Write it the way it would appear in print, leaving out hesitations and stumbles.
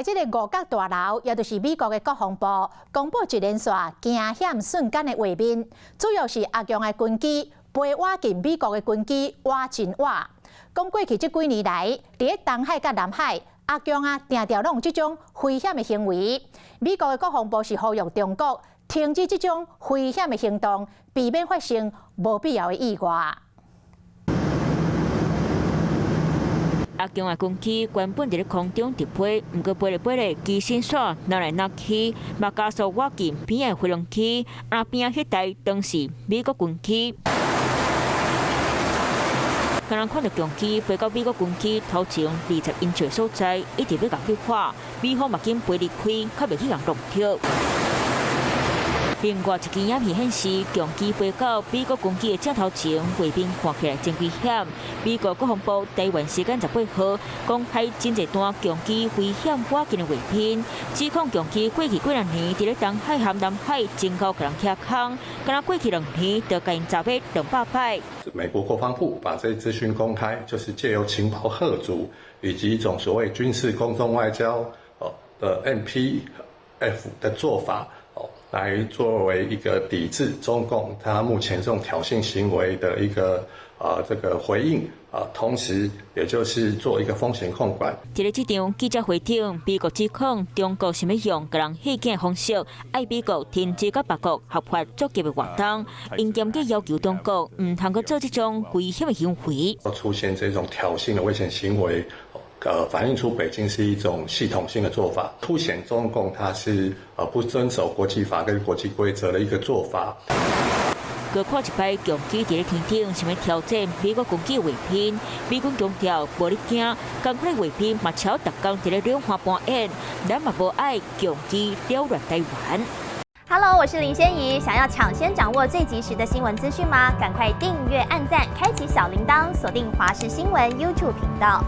來這个五角大樓，也就是美國的國防部，公布一連串驚險瞬間的畫面，主要是阿共的軍機飛倚近美國的軍機倚真倚。講過去這幾年來，佇咧東海佮南海，阿共啊定定攏有這種危險的行為。美國的國防部是呼籲中國停止這種危險的行動，避免發生無必要的意外。阿共的軍機原本佇咧空中直飛，毋過飛咧飛咧，機身煞繞來繞去，嘛加速倚近邊仔的飛行機，啊邊仔彼台當是美國軍機。敢若看著共機飛到美國軍機頭前20英尺的所在，一直欲共去看，美方嘛緊飛離開，較袂去共撞著。另外一支影片顯示，共機飛到美國軍機的正頭前，畫面看起來真危險。美國國防部台灣時間18號公開真濟段共機危險倚近的畫面，指控共機過去幾若年佇咧東海和南海真𠢕共人徛空，敢若過去2年就共𪜶查欲200擺。美國國防部把這資訊公開，就是借由情報嚇阻以及一種所謂軍事公眾外交哦的 NPF 的做法。來作為一個抵制中共他目前這種挑釁行為的一個這個回應啊，同時也就是做一個風險控管。佇咧這場記者會頂，美國指控中國想欲用共人嚇驚的方式，愛美國停止佮別國合法作業的活動，𪜶嚴格要求中國毋通閣做這種危險的行為。出現這種挑釁的危險行為，反映出北京是一種系統性的做法，凸顯中共它是不遵守國際法跟國際規則的一個做法。閣看一擺，共機佇咧天頂想欲挑戰美國軍機畫面，美軍強調無咧驚，仝款的畫面嘛超逐工佇咧兩岸扮演，咱嘛無愛共機擾亂台灣。 Hello，我是林仙怡，想要搶先掌握最及時的新聞資訊嗎？趕快訂閱、按讚、開啟小鈴鐺，鎖定華視新聞 YouTube 頻道。